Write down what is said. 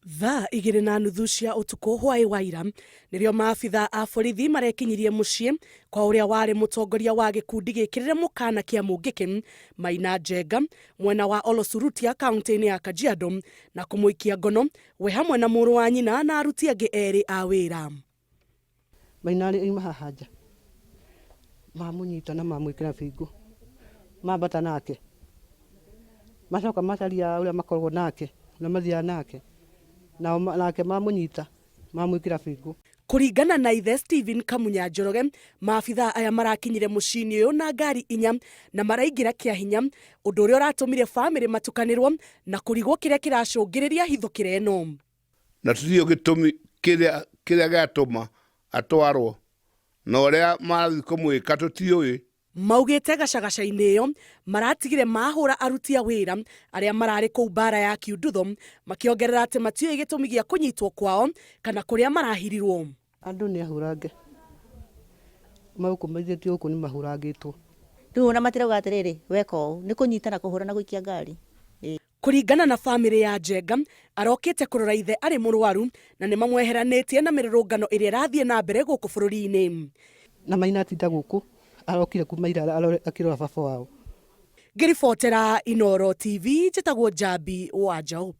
Thaa 2:30 cia ũtukũ hwaĩ wa ira nĩrĩo maabitha a borithi marekinyirie mũciĩ kwa ũrĩa warĩ mũtongoria wa gĩkundi gĩkĩrĩre mũkana kĩa Mũngĩkĩ Maina Njenga mwena wa Olosurutia kaunti-inĩ ya Kajiado na kũmũikia ngono we hamwe na mũrũ wa nyina na aruti angĩ erĩ a wĩra. Maina arĩ auma haha nja, mamũnyita na mamwĩkĩra bĩngũ, mambata nake, macoka macaria ũrĩa makoragwo nake, ũrĩa mathiaga nake, nao nake mamũnyita mamwĩkĩra bĩngũ. Kũringana na ithe Stephen Kamunya Njoroge, maabithaa aya marakinyire mũciĩ-inĩ ũyũ na ngari inya na maraingĩra kĩa hinya, ũndũ ũrĩa ũratũmire bamĩrĩ matukanĩrwo na kũrigwo kĩrĩa kĩracũngĩrĩria hithũkĩra ĩno. Na tũtiũĩ gĩtũmi kĩrĩa kĩrĩa gĩatũma atwarwo, na ũrĩa marathiĩ kũmwĩka tũtiũĩ. Maugĩte gacagaca-inĩ ĩyo maratigire mahũra aruti a wĩra arĩa mararĩ kũu mbara ya Kiundutho, makĩongerera atĩ matiũĩ gĩtũmi gĩa kũnyitwo kwao kana kũrĩa marahirirwo. Andũ nĩ ahũrange, magũkũ maithĩtio gũkũ nĩ mahũrangĩtwo. Rĩu ona matirauga atĩrĩrĩ, weka ũũ, nĩ kũnyita na kũhũra na gũikia ngari. Ĩĩ. Kũringana na famĩlĩ ya Njenga, arokĩte kũrora ithe arĩ mũrwaru na nĩ mamweheranĩtie na mĩrũrũngano ĩrĩa ĩrathiĩ na mbere gũkũ bũrũri-inĩ. Na Maina atinda gũkũ, arokire kuma ira akĩrora baba wao. Ngĩribotera Inooro TV, njĩtagwo Njambi wa Njaũ.